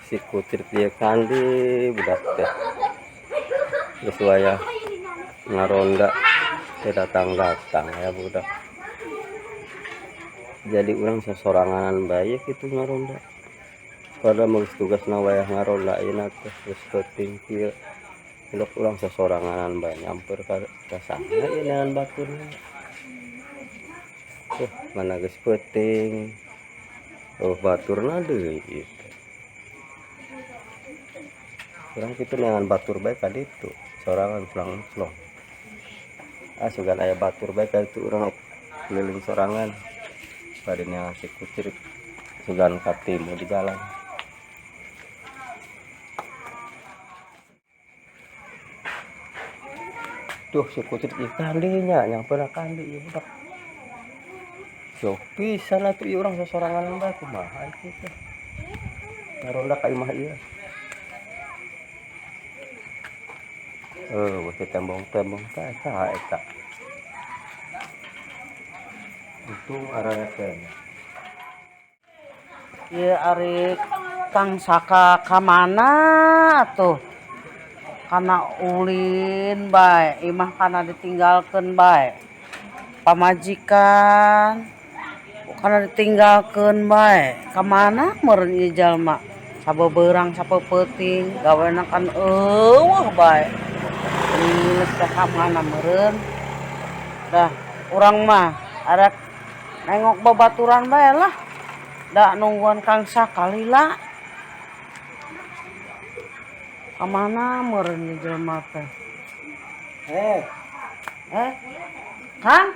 Si Kucrit ieu kandi budak teh. Geus wayah ngaronda teu datang-datang aya budak. Jadi urang sasoranganan bae kitu ngaronda. Padahal mah geus tugasna wayah ngaronda ayeuna teh geus peuting kieu. Indok urang sasoranganan bae nyamper ka saha ieu neangan baturna. Tuh mana geus peuting. Oh baturna deui ieu teh. Urang kitu neangan batur bae ka ditu, sorangan pulang-plong. Ah sugan aya batur bae ka ditu urang keliling sorangan. Bade neangan si Kucrit sugan katimu di jalan. Tuh si Kucrit ieu kandi nya nyampeurna kandi ieu budak. Jauh pisan atuh ieu urang sasorangan bae kumaha ieu teh. Ngaronda ka imah ieu. Heuh teh tembong-tembong teh saha eta. Untung araya keneh. Ieu ari Kang Saka ka mana atuh? Kana ulin bae, imah kana ditinggalkeun bae. Pamajikan kana ditinggalkeun bae. Ka mana meureun ieu jalma? Sabebeurang sapeupeting gawena kan eueuh bae. Geus teh ka mana meureun? Dah urang mah arek nengok babaturan bae lah. Da nungguan Kang Saka lila. Ka mana meureun ieu jelema teh? Kang,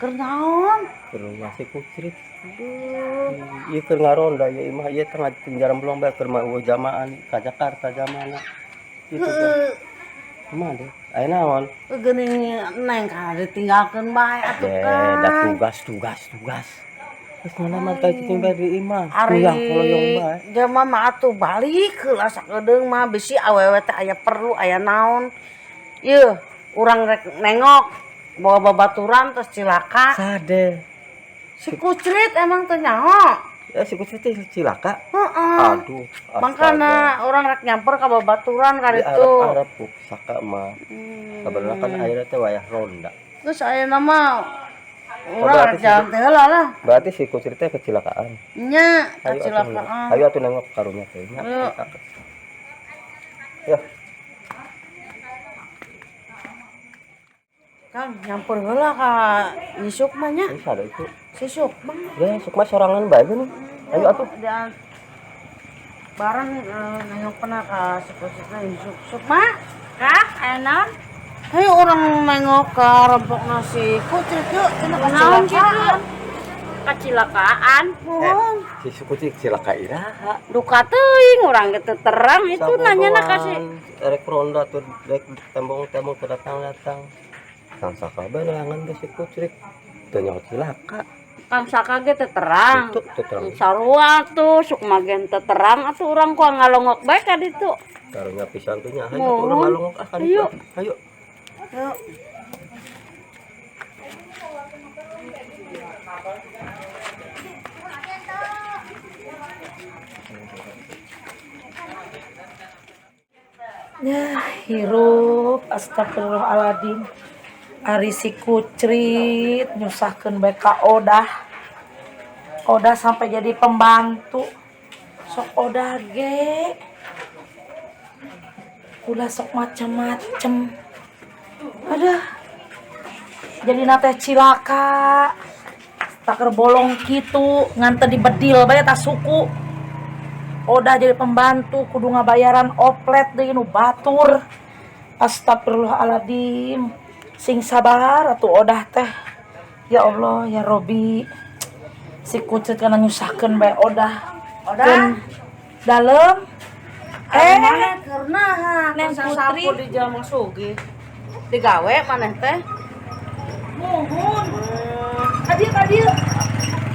keur naon? Keur rumah si Kucrit. Aduh, ieu keur ngaronda ieu imah ieu teh ngajaremblong bae keur mah eueuh jamaan ka Jakarta jamana. Kitu teh. Kumaha deh? Aya naon? Geuning neng kana ditinggalkeun bae atuh Kang. Da tugas tugas tugas. Geus mana mah teh cicing bae di imah. Ari Kuyang koloyong bae. Jelema mah atuh balik heula sakedeung mah bisi awewe teh aya perlu aya naon. Yeuh, urang rek nengok bawa babaturan terus cilaka. Sade. Si Kucrit emang teu nyaho. Ya si Kucrit teh cilaka. Heeh. Aduh, astaga. Mangkana urang rek nyamper ka babaturan ka ditu. Arep-arep ku Saka mah. Sabenerna kan ayeuna teh wayah ronda. Terus ayeuna mah urang rek jalan teh heula lah. Berarti si Kucrit teh kecilakaan. Nya, kecilakaan. Ayo atuh nengok karunya teh nya. Ayo. Ya. Kang, nyamper heula ka Nyi Sukma nya. Bisa ada itu. Si Sukma. Ya, Sukma sorangan bae geuning. Ayo atuh. Dan bareng nengok pernah ka si Kucrit Nyi Sukma. Kak, aya naon? Ayo urang nengok ka rempokna si Kucrit yuk, cenah Naon kitu? kacilakaan. Kacilakaan. Nuhun. Si Kucrit cilaka iraha. Duka teuing urang ge teu terang itu nanyana ka si rek ronda tuh rek tembong-tembong teu datang-datang. Kang Saka bae neangan ge si Kucrit. Teu nyaho cilaka. Kang Saka ge teu terang. Teu terang. Sarua tuh Sukma ge teu terang atuh urang ku ngalongok bae ka ditu. Karunya pisan tuh nya hayu urang ngalongok ah ka ditu. Ayo. Ayo. Ayo. Ya, hirup astagfirullahaladzim. Ari si Kucrit nyusahkeun bae ka Odah. Odah sampai jadi pembantu. Sok Odah ge. Ulah sok macem-macem. Aduh. Jadi teh cilaka. Taker bolong kitu ngan teu dibedil bae ta suku. Odah jadi pembantu kudu ngabayaran oplet deui nu batur. Astagfirullahaladzim. Sing sabar atuh Odah teh. Ya Allah ya Robi. Si Kucrit kana nyusahkeun bae Odah. Odah. Keun dalem. Maneh keur naha? Neng Keur Putri. sasapu di jalma sugih. Digawe maneh teh? Muhun. Kadieu kadieu.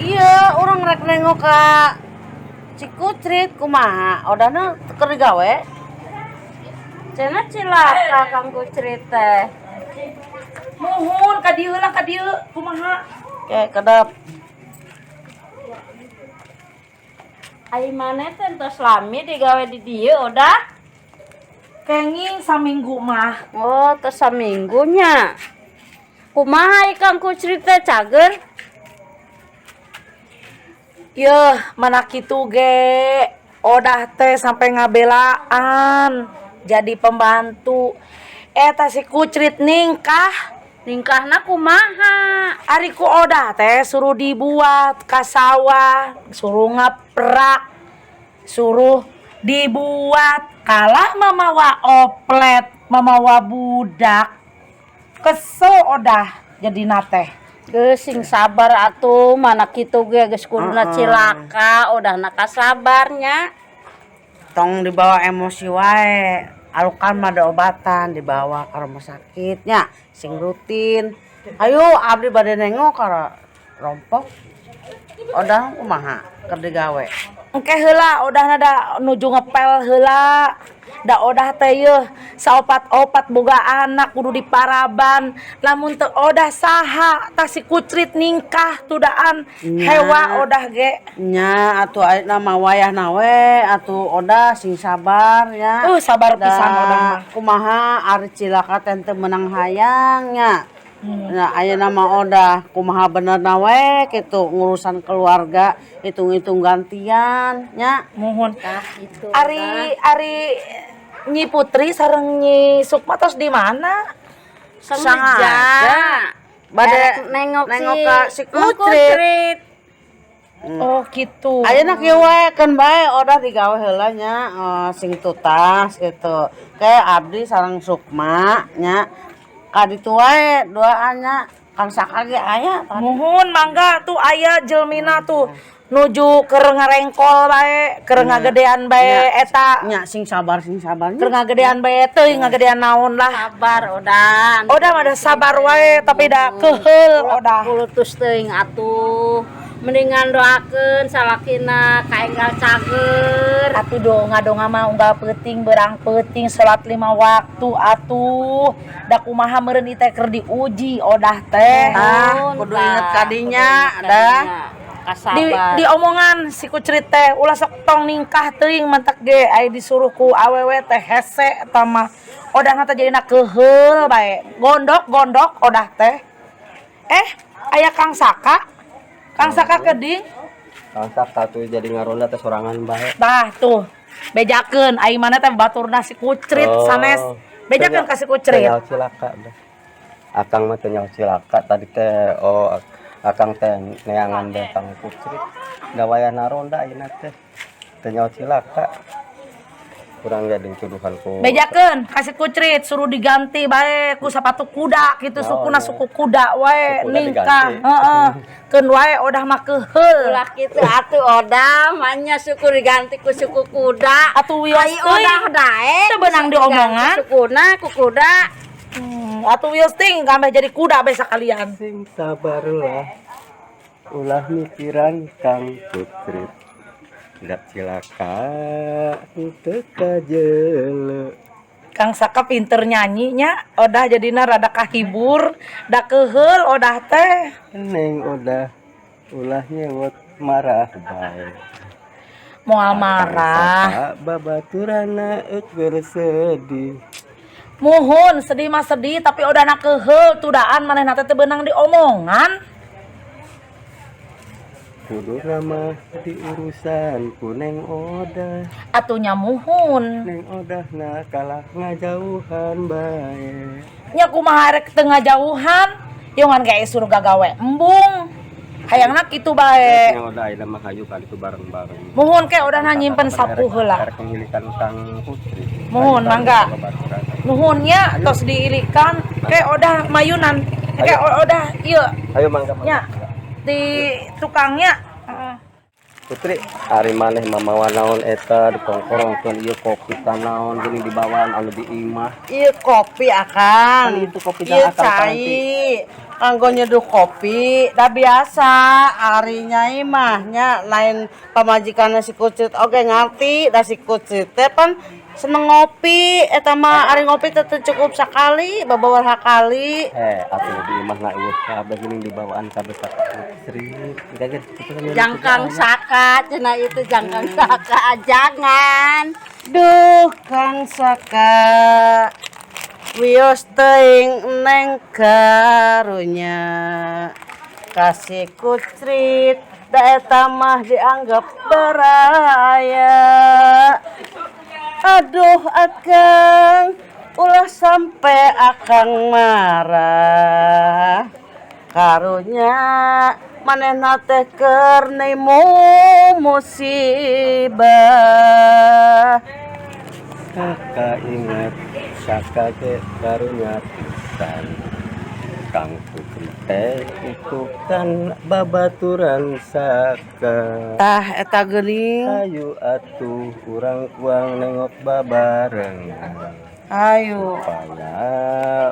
Iya, urang rek nengok ka si Kucrit kumaha? Odahna keur digawe? Cenah cilaka Kang Kucrit teh. Muhun ka dieu lah ka dieu kumaha? Oke, kedap. Ai maneh teh entos lami digawe di dieu, Odah? Kenging saminggu mah. Oh, tos saminggunya. Kumaha Kang Kucrit teh, cager? Yeuh, mana kitu ge. Odah teh sampai ngabelaan jadi pembantu. Eta si Kucrit ningkah. Ningkahna kumaha? Ari ku Odah teh suruh dibuat ka sawah, suruh ngeprak, suruh dibuat kalah mamawa oplet, mamawa budak. Kesel Odah jadi teh. Geus sing sabar atuh, mana kitu ge geus kuduna cilaka, Odahna kasabarnya. Tong dibawa emosi wae. Alukan mah ada obatan dibawa ke rumah sakitnya sing rutin. Ayo abdi bade nengok ka rompok. Odah kumaha keur digawe? Engke heula Odah da nuju ngepel heula. Da Odah teh yeuh saopat-opat boga anak kudu diparaban. Lamun teu Odah saha? Tah si Kucrit ningkah tudaan. Nya. Hewa Odah ge. Nya atuh ayeuna mah wayahna we atuh, Odah sing sabar ya. Sabar Da, pisan Odah mah. Kumaha ari cilaka teh teu meunang hayang nya. Nah, ayeuna mah Odah kumaha benerna we kitu ngurusan keluarga, hitung-hitung gantian nya. Muhun. Tah itu. Ari ari Nyi Putri sareng Nyi Sukma tos di mana? Sengaja. Bade Erek nengok, nengok si ka si Kucrit. Oh, gitu. Ayeuna kieu wae, keun bae Odah digawe heula nya, sing tutas gitu. Kayak abdi sareng Sukma nya ka ditu wae duaan nya. Kang Saka ge aya tadi. Muhun, mangga tuh aya jelmina tuh nuju keur ngarengkol bae, keur ngagedean bae eta. Nya sing sabar, sing sabar nya. Keur ngagedean bae, teuing ngagedean naon lah. Sabar, Odah. Odah mah da sabar wae, tapi da keheul Odah. Kulutus teuing atuh. Mendingan doakeun salakina kaenggal cager. Atuh donga-donga mah unggal peuting berang peuting, salat lima waktu atuh. Da kumaha meureun ieu teh keur diuji Odah teh. Ah, kudu inget kadinya, dah. Di Kasabar. di omongan si Kucrit teh ulah sok tong ningkah teuing, mantak ge aya disuruh ku awewe teh hese eta mah. Odah teh jadina keheul bae, gondok gondok Odah teh. Eh, aya Kang Saka. Kang Saka keding. Kang Saka tuh jadi ngaronda teh sorangan bae. Tah tuh, bejakeun ai mana teh baturna si Kucrit sanes, bejakeun ka si Kucrit. Teu nyaho cilaka dah. Akang mah teu nyaho cilaka tadi teh. Oh, akang teh neangan deh Kang Kucrit. Da wayahna ronda ayeuna teh. Teu nyaho cilaka. Kurang jadi tuduhan ku. Bejakeun ka si Kucrit, suruh diganti bae ku sepatu kuda gitu, sukuna Oh, suku kuda wae. Suku kuda Ningkah diganti. Heeh, keun wae Odah mah keheul. Ulah kitu atuh, Odah, manya suku diganti ku suku kuda. Atuh wios Ai teuing. Odah daek. Teu beunang diomongan. Sukuna ku kuda. Atuh wios ting kameh jadi kuda bae sakalian. Sing sabarlah. Ulah mikiran Kang Kucrit. Tidak cilaka teu kajele. Kang Saka pinter nyanyinya, Odah jadina rada kahibur, da keheul Odah teh. Neng Odah ulah nyewot marah bae. Moal marah. Saka babaturana euk bersedih. Muhun, sedih mah sedih, tapi Odah na keheul tudaan manehna teh teu beunang diomongan. Kudu mah diurusan ku Neng Odah. Atuh nya muhun. Neng Odah na kalah ngajauhan bae. Nya kumaha rek teu ngajauhan? Yongan kayak suruh gagawe embung. Hayangna kitu bae. Neng Odah ayeuna mah hayu kali itu bareng-bareng. Muhun, ke Odah na nyimpen sapu heula. Erek ngilikan Kang Putri. Muhun, mangga. Babaturan. Nuhunnya tos diilikan, ke Odah mayunan. Ke Odah ieu Ayo mangga, mangga. nya di tukangnya. Heeh. Putri, ari maneh mamawa naon eta dikongkorongkeun ieu kopi tanaon geuning dibawaan anu di imah? Ieu kopi, Akang. Kan itu kopi Ieu akang cai. Kanggo nyeduh kopi, dah biasa ari Nyai mah nya lain pamajikanna si Kucrit oge ngarti da si Kucrit teh pan seneng ngopi eta mah ari ngopi teh teu cukup sakali babawaraha kali. Eh, atuh di imah na eueuh kabeh geuning dibawaan kabeh ka Kucrit. Gager kitu kan. Jangkang Saka cenah itu, jangkang Saka jangan. Duh Kang Saka, wios teuing neng karunya kasih Kucrit da eta mah dianggap baraya. Aduh Akang, ulah sampai Akang marah, karunya manehna teh keur nimu musibah. Kakak ingat Saka ge karunya pisan. Kang Putri teh itu kan babaturan Saka. Tah eta geuning. Ayo atuh urang kuang nengok babarengan. Ayo. Supaya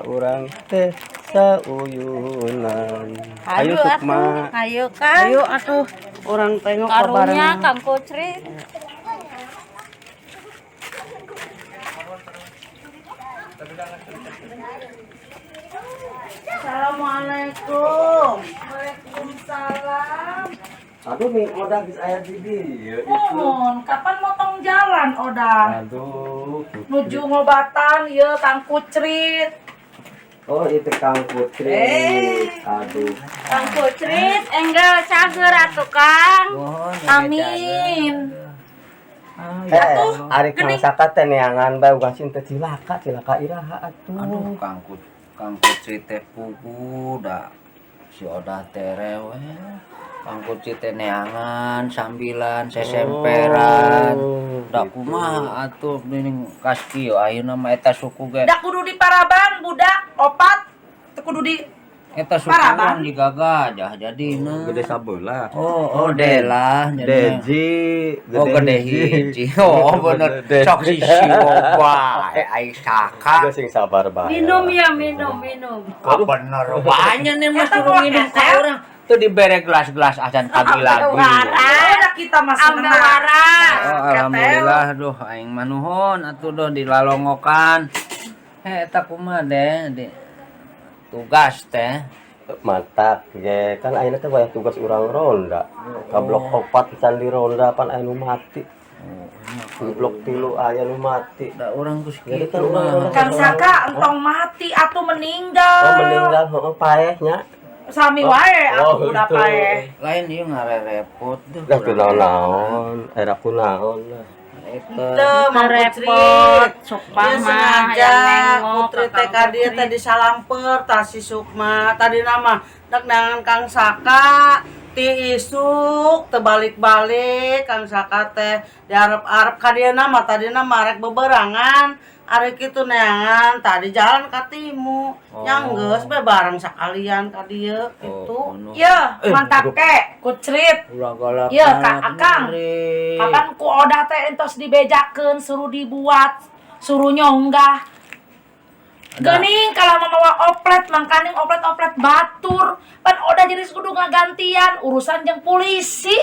urang teh sauyunan. Ayo Sukma. Ayo Kang. Ayo atuh urang tengok Karunya babarengan. Kang Kucrit. Assalamualaikum. Waalaikumsalam. Aduh nih Oda geus aya di dieu itu. Mohon, kapan motong jalan Oda? Aduh. Putri. Nuju ngobatan ya Kang Kucrit. Oh itu Kang Putri. Aduh. Kang Kucrit enggal cager atuh Kang. Amin. Eh, ari Kang Saka teh neangan bae uga teh cilaka, cilaka iraha atuh. Aduh, Kang Kucrit teh pugu da si Odah teh rewel. Kang Kucrit teh neangan sambilan sesemperan. Oh, Da gitu. kumaha atuh geuning kas kieu ayeuna mah eta suku ge. Da kudu diparaban budak opat teu kudu di Eta suku Paraban. urang digagajah jadina. Gede sabelah. Oh, oh delah jadina. Deji, Oh gede hiji. Oh bener. Sok sisi bae ai Saka. Geus sing sabar bae. Minum ya, minum, minum. Ah, bener banyak nih mas suruh minum ke orang tuh dibere gelas-gelas acan pagi lagi. Oh, da kita mah Ambil seneng. waras. Oh, alhamdulillah duh aing mah nuhun atuh duh dilalongokan. Eh eta kumaha deh di tugas teh. Mantap ge kan ayeuna teh wayah tugas urang ronda. Ka blok 4 can di ronda pan aya nu mati. Di blok 3 aya nu mati. Da urang geus Jadi kitu kan urang mah. ronda Kang Saka entong mati atau meninggal. Oh meninggal heeh paeh nya. Sami wae Oh, atuh udah gitu. paeh. Lain ieu ngarerepot duh. Lah teu naon, era kunaon lah. Eta Teu Mang Repot, Putri. Sukma Dia mah sengaja yang nengok Putri ke teh Kang ka dieu Putri. teh disalamper tah si Sukma. Tadi nama dek neangan Kang Saka ti isuk teu balik-balik Kang Saka teh diarep-arep ka dieu mah tadina mah rek beberangan ari kitu neangan tadi jalan ka timu. Nya geus be bareng sakalian ka dieu kitu. Oh, no. Ya, mantap ke, Kucrit. Ulah galak. Iya, Kak Akang. Kapan ku Odah teh entos dibejakeun, suruh dibuat, suruh nyonggah. Geuning kalau mamawa oplet, mangkaning oplet-oplet batur. Pan Odah jadi kudu ngagantian urusan jeung polisi.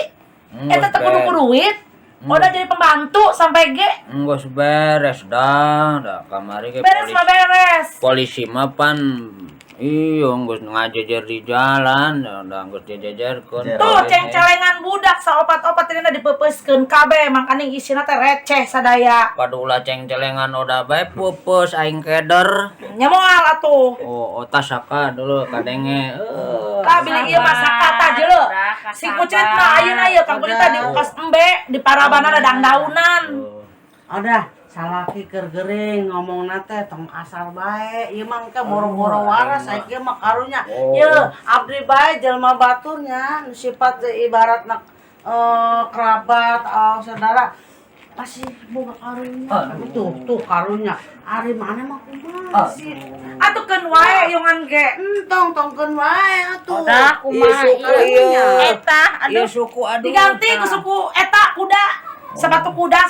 Eta teh kudu ku duit. Odah jadi pembantu sampai ge Enggeus beres dah, dah kamari ge beres mah beres. Polisi mah pan iya geus ngajejer di jalan, dah geus dijejerkeun. Tuh ceng-celengan budak saopat-opat ini dipepeuskeun kabeh mangkaning isina teh receh sadaya. Waduh ulah ceng-celengan udah bae peupeus aing keder. Nya moal atuh. Oh, otas saka dulu kadenge. Eh, Tah bilih ieu mah sakata jeuleu. Si Kucrit mah ayeuna ieu Kang Kucrit teh diukas embe di parabana dangdaunan. Udah, salaki keur gering ngomongna teh tong kasar bae. Ieu mah engke boro-boro waras saiki mah karunya. Ieu abdi bae jelema baturnya nu sifat teh ibaratna kerabat saudara masih boga karunya. Tuh, tuh karunya. Ari mana mah kumaha sih? Atuh keun wae yongan ge. Entong tongkeun wae atuh. Udah kumaha Iya, ieu. Eta Iya aduh suku aduh. Diganti ku suku eta kuda. Sepatu kuda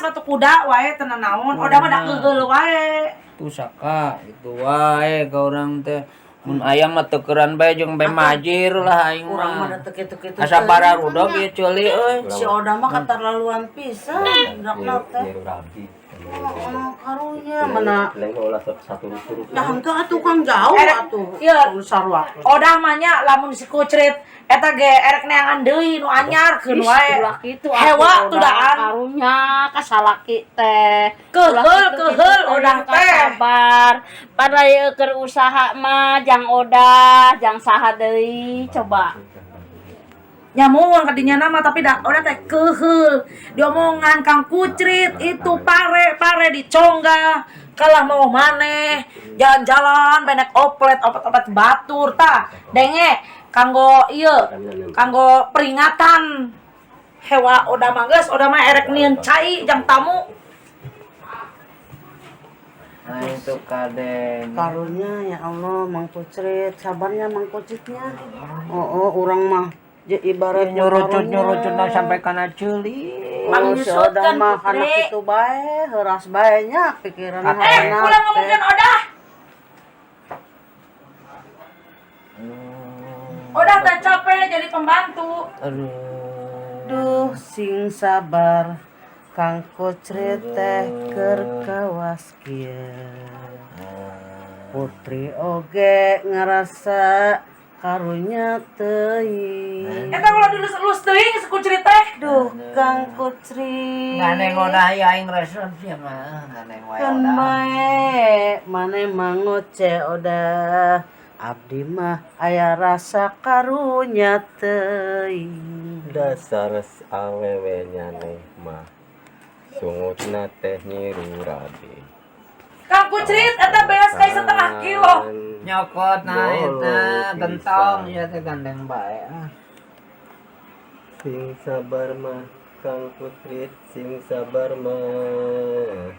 wae teu naon. Odah mah da kegeul wae. Tuh saka itu wae ka urang teh. Mun aya mah teukeran bae jeung bae majir lah aing Urang mah mah. da teu kitu-kitu. Asa bararudog ieu ceuli euy. Si Odah mah katarlaluan pisan budakna teh. Nyiru rabi. Oh, karunya mana Lain ulah satu turut. Nah, henteu atuh Kang jauh atuh. Iya. Sarua. Odah mah nya lamun si Kucrit eta ge erek neangan deui nu anyar keun wae. Ulah kitu Hewa atuh, tuh daan. Karunya ka salaki teh. Keheul, Ulah kitu-kitu keheul, teh, Odah teh. Sabar. Pada ieu keur usaha mah jang Odah, jang saha deui coba. Nyamuan kadinya nama tapi da Odah teh keheul. Diomongan Kang Kucrit itu pare-pare dicongga kalah mau maneh jalan-jalan benek oplet oplet-oplet batur tah denge kanggo ieu kanggo peringatan hewa Odah mah geus Odah mah erek nieun cai jang tamu. Nah itu kaden. Karunya ya Allah, Mang Kucrit, sabarnya Mang Kucritnya. Oh, urang mah je ibarat Nyurucut nyurucut sampai kana ceuli. Oh, si Odah Pangnyusutkeun, mah kana Putri. kitu bae, heuras bae nya pikiran Ulah ngomongkeun Odah. Odah teh capek jadi pembantu. Aduh. Duh, sing sabar Kang Kucrit teh keur kawas kieu. Putri oge ngerasa karunya teuing. Eta ulah dilus-elus teuing si Kucrit teh. Duh, Kang Kucrit. Nganeng Odah ya aing resep sia mah. Nganeng wae Kan Odah. bae maneh mah ngoceh Odah. Abdi mah aya rasa karunya teuing. Dasar awewe nyaneh mah. Sungutna teh nyiru rabi. Kang Kucrit eta beas kayak setengah kilo. Nyokot nah eta Bolong gentong pisan. ya teh gandeng bae ah. Sing sabar mah Kang Putrit, sing sabar mah.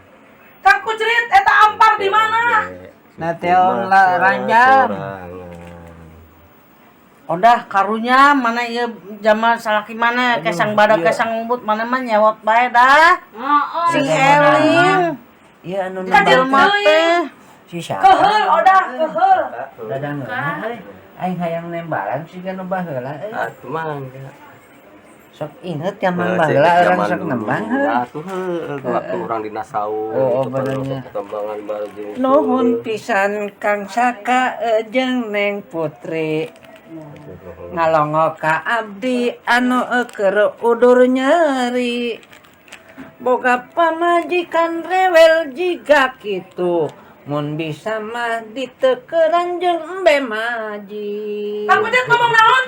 Kang Kucrit eta ampar di mana? Nah, teon lah, ranjam. Odah karunya mana ieu zaman salaki mana kesang badak kesang umbut mana mah nyewot bae dah. Heeh. Sing eling. Iya anu Kan Jelema teh. si siapa? Keheul Odah, keheul. Dadang euy. Aing hayang nembalan sih kan baheula euy. Atuh mangga. Sok inget zaman baheula urang sok nembang heuh. Atuh heuh, waktu urang di Nassau. Oh, gitu kan, benernya. sok perkembangan baru jeung Nuhun pisan Kang Saka jeung Neng Putri. Ngalongo ka abdi anu keur udur nyeri. Boga pamajikan rewel jiga kitu. Mun bisa mah diteukeran jeung embe maji. Kang Kucrit ngomong naon?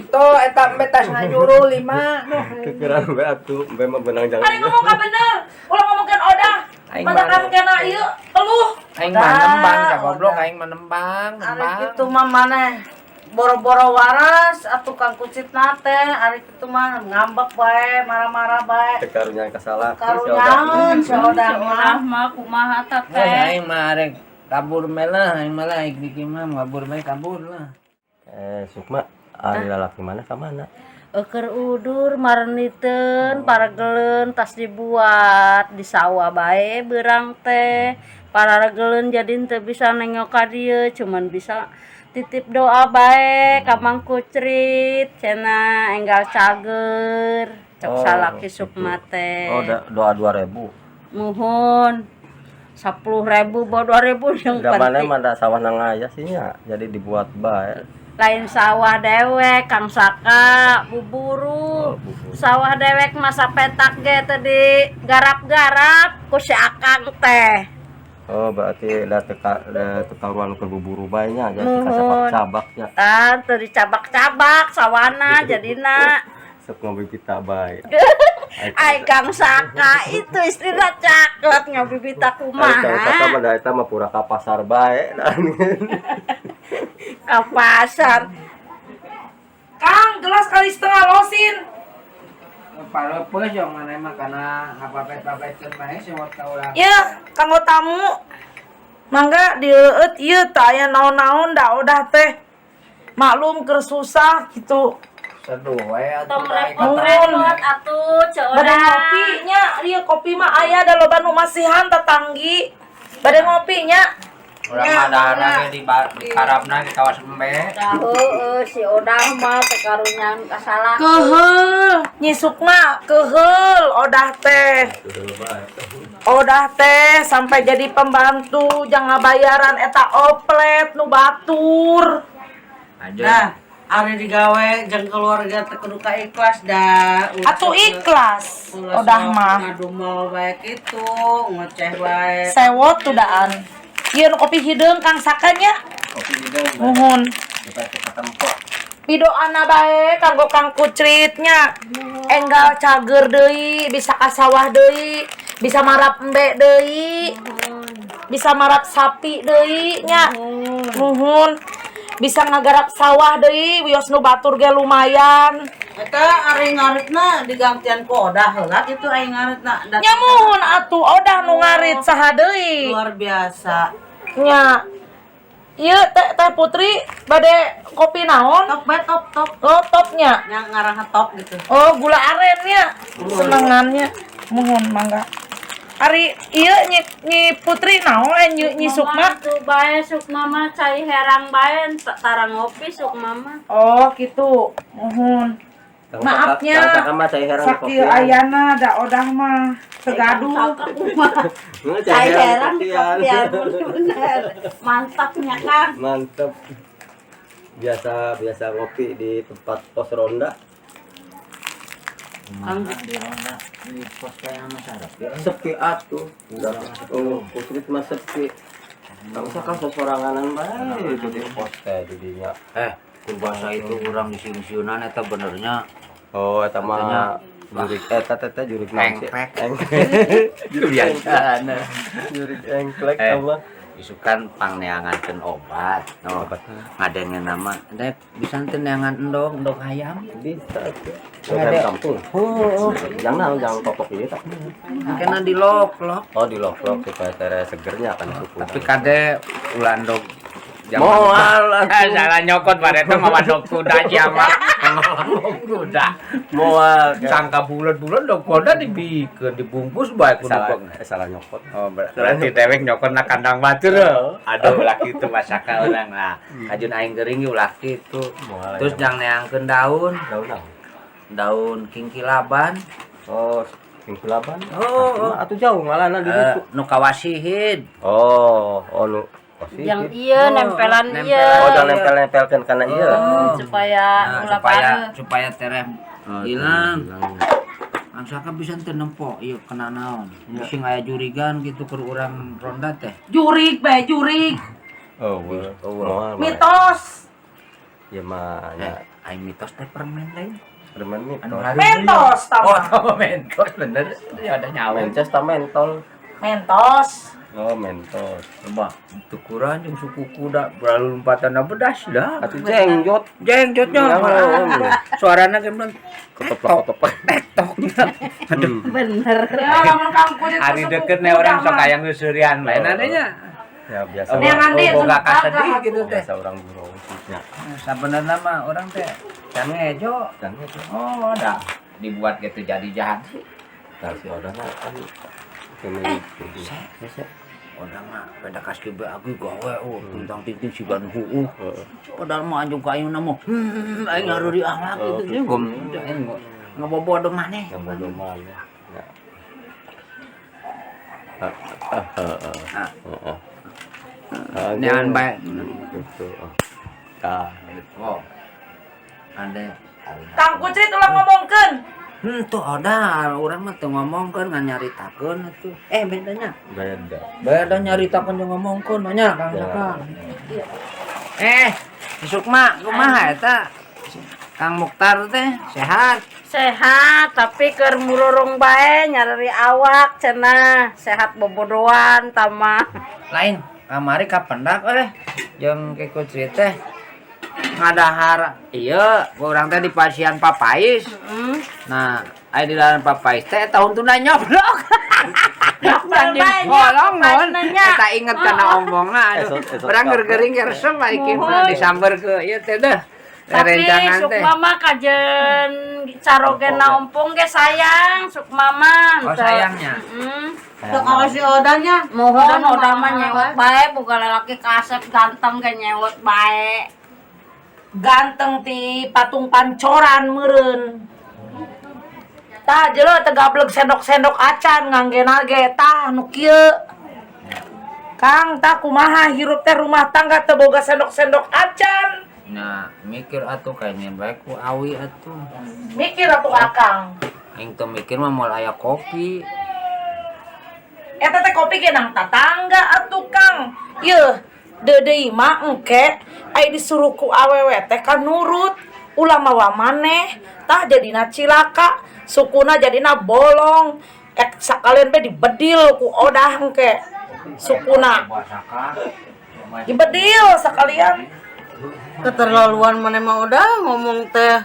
Tuh eta embe tas ngajuru lima. Kekeran we atuh, embe mah benang jangan. Ari ngomong ka bener. Ulah ngomongkeun Odah. Aing Matakan mah- kena ieu teluh. Aing mah nembang ka goblok aing mah nembang, Ari nembang. kitu mah maneh boro-boro waras atuh Kang Kucrit na teh ari kitu mah ngambek bae marah-marah bae. Teu karunya kasalah. Karunyaeun si Odah Odah mah. mah kumaha ta Geus teh. aing mah arek kabur melah aing mah lah aing diki mah kabur bae kabur lah. Eh, Sukma, ari lalaki mana ka mana? Eker udur mareniteun parageleun tas dibuat di sawah bae beurang teh. Parageleun jadi teu bisa nengok ka dieu cuman bisa titip doa bae ka Mang Kucrit cenah enggal cager cok Oh, salaki gitu. Sukma teh. Oh, doa 2000. Muhun 10.000 bawa 2.000 yang Da mana penting mah da sawah nang aya sih nya, jadi dibuat bae. Lain sawah dewek Kang Saka, buburu. Oh, buburu. Sawah dewek masa petak ge tadi garap-garap ku si Akang teh. Oh, berarti da teka da tekaruan ke buburu bae nya, jadi Nuhun. kasabak-sabak nya. Tan teu dicabak-cabak sawana jadina. Sok ngopi kita bae. Ai Kang Saka itu istrina cakep ngabibita Ai Kang Saka kumaha mah da eta mah pura ka pasar bae. Ka pasar. Kang, gelas kali setengah losin. Parepeus yang mana mah kana ngapapet-papetkeun bae sewot ka urang. Ya, kanggo tamu. Mangga dieueut ieu tah aya naon-naon da Odah teh. Maklum keur susah gitu. Seduh we atuh Tong aing. repot-repot atuh Ceu Bade Odah. ngopi nya, ieu kopi mah aya da loba nu masihan tetanggi. Bade ngopi nya. Urang mah daharna ge di karabna di kawas embe. Dah heueuh si Odah mah teu karunyaan kasalah. Keheul, Nyi Sukma, keheul Odah teh. Odah teh sampai jadi pembantu jangan bayaran eta oplet nu batur. Aja. Nah, ari digawe jeung keluarga teh kudu ka ikhlas dah. Atuh ikhlas Ulah Odah sok mah. Ngadumel bae kitu, ngoceh bae. Sewot tudaan. Ieu nu kopi hideung Kang Sakanya. Kopi hideung. Nuhun. Kita ketempo. Pidoana bae kanggo Kang Kucritnya. Enggal cager deui, bisa ka sawah deui, bisa marap embe deui. Bisa marap sapi deui nya. Nuhun. Bisa ngagarap sawah deui, wios nu batur ge lumayan. Eta ari ngaritna digantian ku Odah heula kitu ari ngaritna. Nya muhun atuh Odah nu ngarit saha deui. Luar biasa. Nya. Ieu teh teh Putri bade kopi naon? Top bae top top. Oh, topnya. Yang ngarang top gitu. Oh, gula arennya. Senengannya. Muhun mangga. Ari ieu nyi, nyi Putri naon eh nyi, nyi Sukma? Tuh bae Sukma mah cai herang bae tara ngopi Sukma mah. Oh, gitu. Muhun. Maafnya. Kang Saka mah cai herang Sakieu ayana da Odah mah segaduh. Cai herang kopian bener. Mantapnya Kang. Mantep. Biasa biasa ngopi di tempat pos ronda. Kumaha di ronda di pos kayak sama sarap ya. Sepi atuh. Oh, Putri mah sepi. Kang Saka sosoranganan bae itu di pos teh didinya. Eh, kurbasa itu urang disiun-siunan eta benernya. Oh, eta Katanya, mah jurik eta teh teh jurik naon sih? Engklek. Jurik Biasa. Jurik engklek Eh. sama. Isukan pangneangankeun obat. No, Obat. Ngadengen nama. Dek bisa teu neangan endog, endog hayam. Bisa tuh. Ayam kampung. Oh, Jangan naon, jangan popok ieu tak. kena di lok-lok. Oh, di lok-lok supaya tere segernya kan suku. Tapi kade ulah endog Moal Eh, salah nyokot bareta mawa dog kuda sia mah. Mawa dog kuda. Moal. Sangka bulan-bulan dog kuda dibikeun dibungkus bae kudu Salah, kok. salah nyokot. Oh, berarti dewek nyokot na kandang batur. Aduh, ulah kitu masaka urang lah. Kajun aing gering ge ulah kitu. Moal. Terus jang neangkeun daun, daun naon? Daun kingkilaban. Oh, kingkilaban. Oh, oh. Atuh jauh ngalana di Eh, ditu. nu kawasihid. Oh, oh nu oh, Yang iya nempelan nempelan. iya. Oh, jangan nempel-nempelkeun kana ieu. Oh. Supaya Nah, ulah supaya pareuh. supaya tereh hilang. Ansaka bisa teu nempo ieu kena naon. Sing aya jurigan gitu keur urang ronda teh. Jurik bae jurik. Oh, moal. Mitos. Ya mah Eh, nya aing mitos teh permen lain. permen mitos. Anu hari Mentos Oh, tama. tama mentos bener. Ya ada nyawa. Mences ta mentol. Mentos. Oh, mentos. Coba tukuran jeung suku kuda berlalu lompatan bedas dah. Atuh jengjot. Jengjotnya. Ya, oh. Suarana ge bener Keteplok-keteplok. tok. Aduh. Bener. Ya lamun Kang Kucrit Hari deket nih orang sok aya ngeuseurean lain anehnya. Ya biasa. Yang nanti Oh, boga suka kasedih gitu teh. Biasa orang guru nya. Sabenerna mah orang teh can ngejo. Dan itu Oh, dah dibuat gitu jadi jahat. nah si Oda mah kan ini eh Oda mah beda kas kieu aku gawe oh tentang ting ting sigan huuh. Padahal mah anjung ka ayeuna mah aing ngareuri akhlak Oh, gitu. Gom aing ngabobodo maneh. Yang bodoh mah ya. Ya. Ah, ah, ah, ah. Ah. Ah, ah. Ah, Nean bae. Gitu. Ah. Tah. Oh. Ande. Kang Kucrit ulah ngomongkeun. Tuh ada urang mah teu ngomongkeun ngan nyaritakeun atuh. Eh bedanya. Beda. Beda nyaritakeun jeung ngomongkeun nya Kang Ya. Saka. Eh, si Sukma kumaha eta? Kang Muktar teh sehat. Sehat tapi keur mururung bae nyareri awak cenah. Sehat bobodoan tama. Lain kamari kapendak eh jeung Ki Kucrit teh ngadahar iya urang teh di pasian papais. Nah, aya di dalam papais teh tahun tuna nyoblok. Anjing bolong non. Eta inget kana omongna aduh. Esot, esot Urang kapan? keur gering ge resep ari kieu mah disamber ke ieu teh deh. Tapi Rencangan teh. Sukma mah kajen carogena ompong ge sayang Sukma mah. Oh, sayangnya. Heeh. Teu kawas si Odanya. Mohon Oda mah nyewot bae, boga lalaki kasep ganteng ge nyewot bae. Ganteng ti patung pancoran meureun. Tah jelema teu gablek sendok-sendok acan nganggena ge tah nu kieu. Kang, tah kumaha hirup teh rumah tangga teu boga sendok-sendok acan. Nah, mikir atuh kayaknya bae ku awi atuh. Mikir atuh Akang. Aing teu mikir mah moal aya kopi. Eta teh kopi ge nang tatangga atuh, Kang. Yeuh, deudeuy mah engke ai disuruh ku awewe teh kan nurut. Ulah mawa maneh, tah jadina cilaka, sukuna jadina bolong. Ek sakalian be dibedil ku Odah engke sukuna. Dibedil sakalian. Keterlaluan mana mah udah ngomong teh.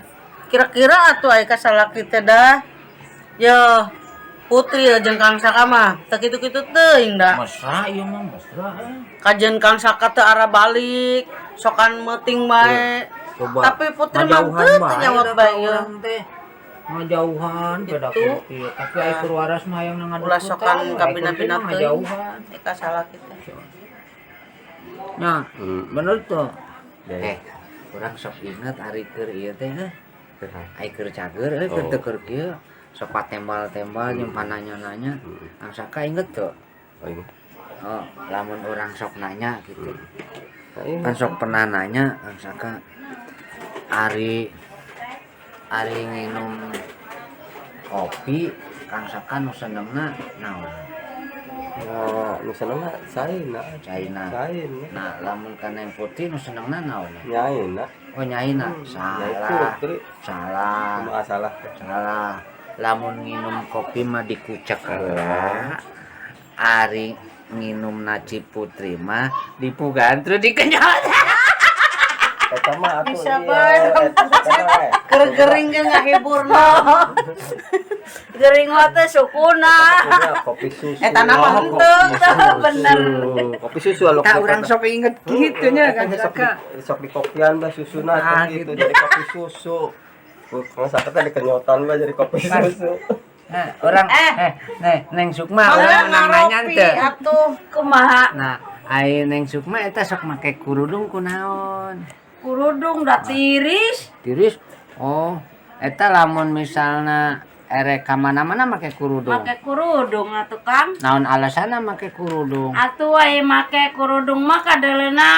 Kira-kira atuh aya ka salaki teh dah. Yo, Putri jeung Kang Saka mah teu kitu-kitu teuing da. Mesra ieu mah mesra. Kajeun Kang Saka teu arah balik, sokan meuting bae. Coba. Tapi Putri mah Ngajauhan teu bae nyawat da bae ka ieu. urang teh. Ngajauhan beda Gitu. kieu. Tapi ai keur waras mah hayang ngadukut. Ulah sokan kabina-bina teuing. Ngajauhan. Ka salaki teh. Nah, bener tuh. Jadi. Eh, urang sok inget ari keur ieu teh heuh. Ai keur cager euy keur Oh. teu keur kieu. Sok patembal-tembal jeung pananya-nanya. Kang Saka inget tuh. Oh, ini. Oh, lamun orang sok nanya gitu. Nah, ini. Kan sok pernah nanya Kang Saka. Ari ari nginum kopi Kang Saka nu senengna naon? Nah, nu senengna caina. Caina. Caina. Nah, lamun kana yang putih nu senengna naon? Nyaina. Oh, nyaina. Nyai Salah. Putri. Salah. Kumaha salah teh? Salah. Lamun nginum kopi mah dikucek heula. Ari nginum naci putri mah dipugan terus dikenyot. Eta mah atuh Bisa ieu, bae. eta mah, eh. Keur gering ge ngahiburna. Gering mah teh sukuna. Punya kopi susu. Eta nama Oh, henteu, kopi susu. Bener. Kopi susu anu Tah urang sok inget kitu nya Kang sok Saka. di, sok di kopian bah susuna Nah, teh gitu gitu. jadi kopi susu. Kang Saka teh dikenyotan bah jadi kopi susu. Nah, orang eh nih Neng Sukma Mangga urang menang nanya ngaropi teu. atuh. Kumaha? Nah, ai Neng Sukma eta sok make kurudung kunaon? Kurudung da tiris. Tiris. Oh, eta lamun misalna erek ka mana-mana make kurudung. Make kurudung atuh, Kang. Naon alasanna make kurudung? Atuh ai make kurudung mah kadeleuna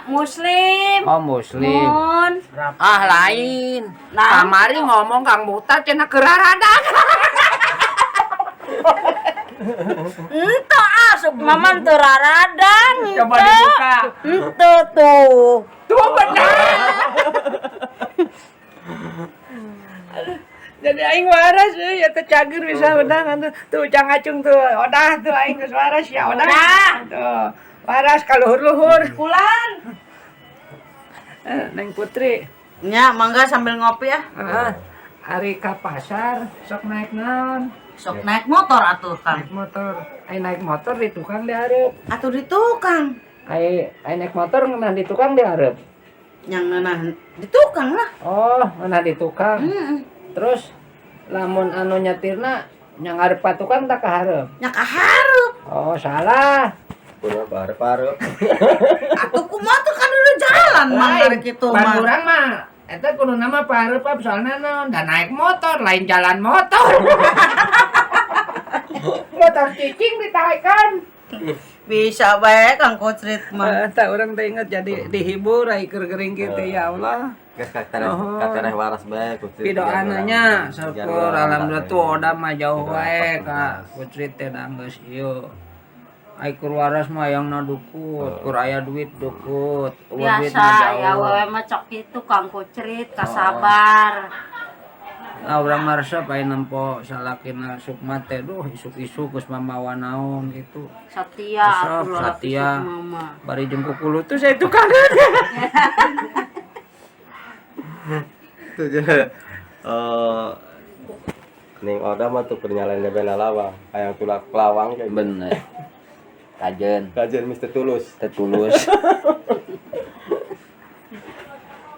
muslim. Oh, muslim. Mun. Ah, lain. Nah. Kamari ngomong Kang Buta cenah keur raradak. Ente ah Sukma mah teu raradang. Coba dibuka. Ente tuh. Tuh bener. Jadi aing waras euy eta cager bisa menang atuh. Tuh cang acung tuh Odah tuh aing geus waras ya Odah. Odah. Tuh. Waras ka luhur-luhur kulan. Eh, Neng Putri. Nya, mangga sambil ngopi ya. Heeh. Ari ka pasar sok naik naon? Sok naik motor atuh, Kang. Naik motor. Ai naik motor di tukang di hareup. Atuh di tukang. Ai ai naik motor ngeunah di tukang di hareup. Yang ngeunah di tukang lah. Oh, ngeunah di tukang. Heeh. Terus lamun anu nyetirna nya ngarep ka tukang tak ka hareup. Nya ka hareup. Oh, salah. Kumaha barep-barep. Atuh kumaha tuh kan udah jalan mah Lain. kitu Pan mah. urang mah eta kudu nama pahareup soalna naon da naik motor lain jalan motor. Motor cicing ditaekan. Bisa bae Kang Kocrit mah. Eta urang teh inget jadi dihibur ai keur gering kitu ya Allah. Geus katareh waras bae Putri. Pidoananya syukur alhamdulillah tuh Oda mah jauh wae ka Putri teh da geus ieu. Ai keur waras mah hayangna dukut, keur aya duit dukut, euweuh duit Biasa mah ya jauh. awewe mah cok itu Kang Kucrit kasabar. Nah, urang mah resep aya nempo salakina Sukma teh duh isuk-isuk geus mamawa naon gitu. Setia Resep, atuh lalaki setia. Sukma mah. Bari jeung kukulutus saya tukangan. Tuh je. Eh Ning Oda mah tuh keur nyalain bena lawang, hayang tulak lawang kayak gitu. Bener. Kajen Kajian Mr. Tulus. tetulus.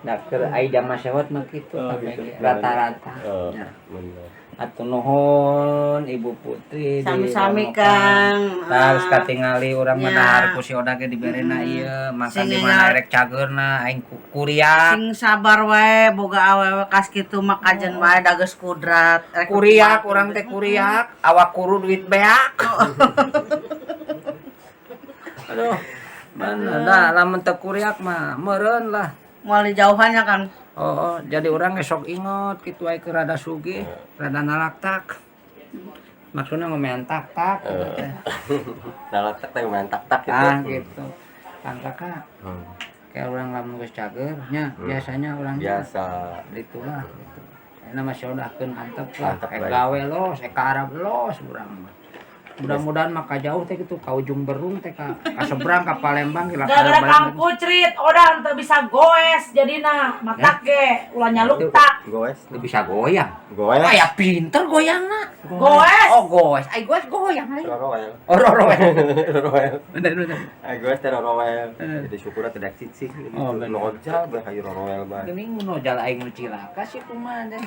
Nah, keur ai jama sewot mah kitu Oh, kabeh gitu. ge, rata-rata. Oh, Ya. bener. Hatur nuhun, Ibu Putri. Sami-sami, Kang. Terus katingali urang mah Ya. dahar ku si Oda ge diberena ieu, makan Sing di mana erek cageurna aing kuriak. Sing sabar wae, boga awewe kas kitu mah kajen wae, da geus kudrat. Rek Kuriak urang teh, kuriak, awak kuru duit beak. Aduh, mana dah lamun teu kuriak mah meureun lah. Moal dijauhan ya, Kang. Oh, jadi orang esok inget gitu ae keur rada sugih, rada nalaktak. Maksudnya ngomean tak-tak gitu teh. Nalaktak teh main tak-tak gitu. Ah, gitu. Kang Kakak, kayak orang lamun geus cager nya, biasanya orang Biasa. Itulah gitu. Ayeuna mah udahkeun antep lah, Antep ek bae. Gawe los, ek ka Arab los urang mah. Mudah-mudahan mah ka jauh teh gitu, ka ujung Berung teh, ka seberang, ka Palembang kira. Gara-gara Kang Kucrit, Oda teu bisa goes jadina, matak ge ulah nyaluktak. Goes. Teu bisa goyang. Goes. Kayak pinter goyangna. Goes. Oh, goes. Ai goes goyang lain. Rorowel. Oh, rorowel. Rorowel. Bener bener. Ai goes teh rorowel. Eh. Jadi syukurna tidak cicing gitu. Oh, bener. Nojal bae hayu rorowel bae. Geuning nu nojal aing nu cilaka sih, kumaha deh.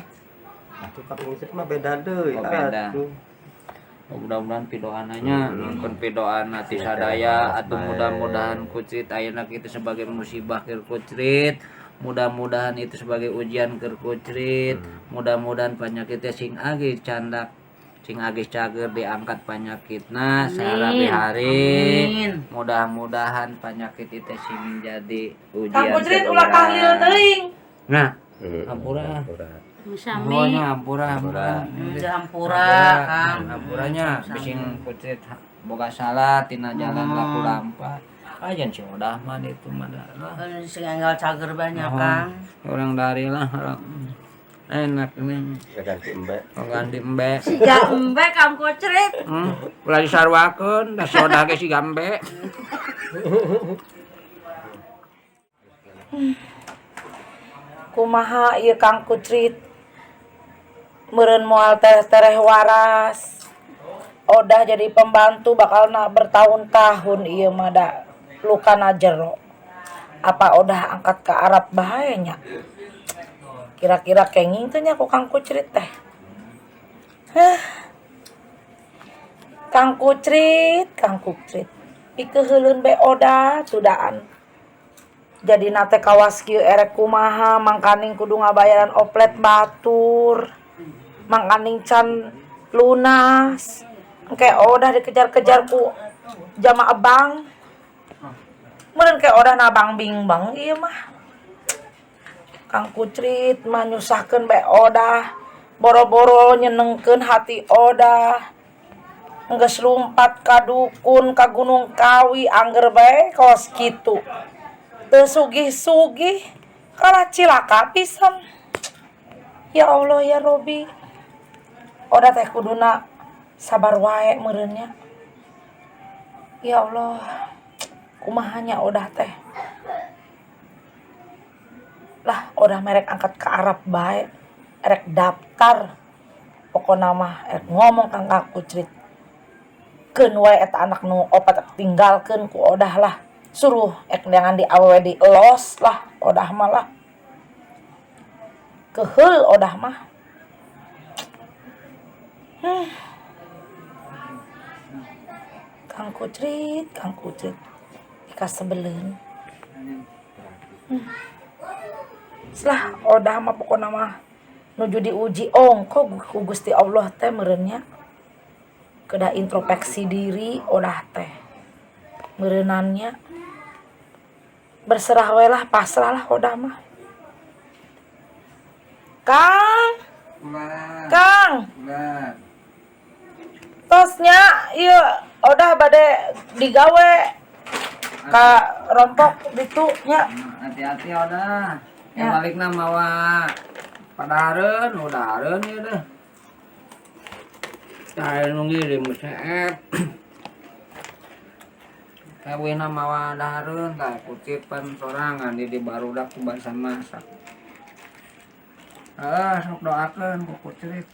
Atuh Kang Kucrit mah beda deui. Oh, beda. Atuh. Oh, mudah-mudahan pidoananya nonton pidoana ti sadaya atau mudah-mudahan Kucrit ayeuna kitu sebagai musibah keur Kucrit, mudah-mudahan itu sebagai ujian keur Kucrit, mudah-mudahan penyakitnya sing agih candak, sing agih cager, diangkat penyakitna sehari-hari. Amin. Mudah-mudahan penyakit itu sing jadi ujian Kang Kucrit keur ulah urang. tahlil teuing. Nah, Hampura. Hampura. Sami. Pokoknya hampura, hampura. Hampura, Kang. Hampuranya bising Kucrit boga salah tina jalan laku lampah. Ajan si Odah mah itu mah dah lah. Sing enggal cager banyak, Kang. Orang dari lah, orang enak ini. Ya ganti embe. Oh, ganti embe. Siga embe Kang Kucrit. Ulah disarwakeun, da si Odah ge siga embe. Kumaha ieu Kang Kucrit? Meureun moal tereh-tereh waras. Odah jadi pembantu bakal na bertahun-tahun ieu mah, da lukana jero. Apa Odah angkat ke Arab bae nya? Kira-kira kenging teh nya ku Kang Kucrit teh. Heh. Kang Kucrit, Kang Kucrit. Pikeuheuleun bae Odah tudaan. Jadi nate kawas kieu erek kumaha, mangkaning kudu ngabayaran oplet batur. Mangkaning can lunas. Engke Odah dikejar-kejar ku jamaah bank. Meureun ke Odah na bang bingbang ieu mah. Kang Kucrit mah nyusahkeun bae Odah. Boro-boro nyenengkeun hati Odah. Geus lumpat ka dukun, ka Gunung Kawi, angger bae kos kitu. Teu sugih-sugih kalah cilaka pisan. Ya Allah ya Robi. Odah teh kuduna sabar wae meureun nya. Ya Allah. Kumaha nya Odah teh? Lah, Odah merek angkat ke Arab bae. Erek daftar. Pokona mah erek ngomong Kang Kucrit. Keun wae eta anak nu opat tinggalkeun ku Odah lah. Suruh ek neangan di awewe di elos lah Odah mah lah. Keheul Odah mah. Kang Kucrit, Kang Kucrit. Pikasebeleun. Lah, Odah mah pokona mah nuju diuji ongko ku Gusti Allah teh meureun nya. Kedah introspeksi diri Odah teh. Meureunannya berserah we lah, pasrah lah Odah mah. Kang, Kang, tosnya ieu Odah bade digawe ka rompok ditu nya. Hati-hati Odah. Ya. Ya. Balikna mawa padahareun, udahareun ieu deh. Tah nu ngirim seep. Kawina mawa dahareun tah kutipan sorangan di barudak ku bangsa masak. Ah, sok doakeun ku Kucrit.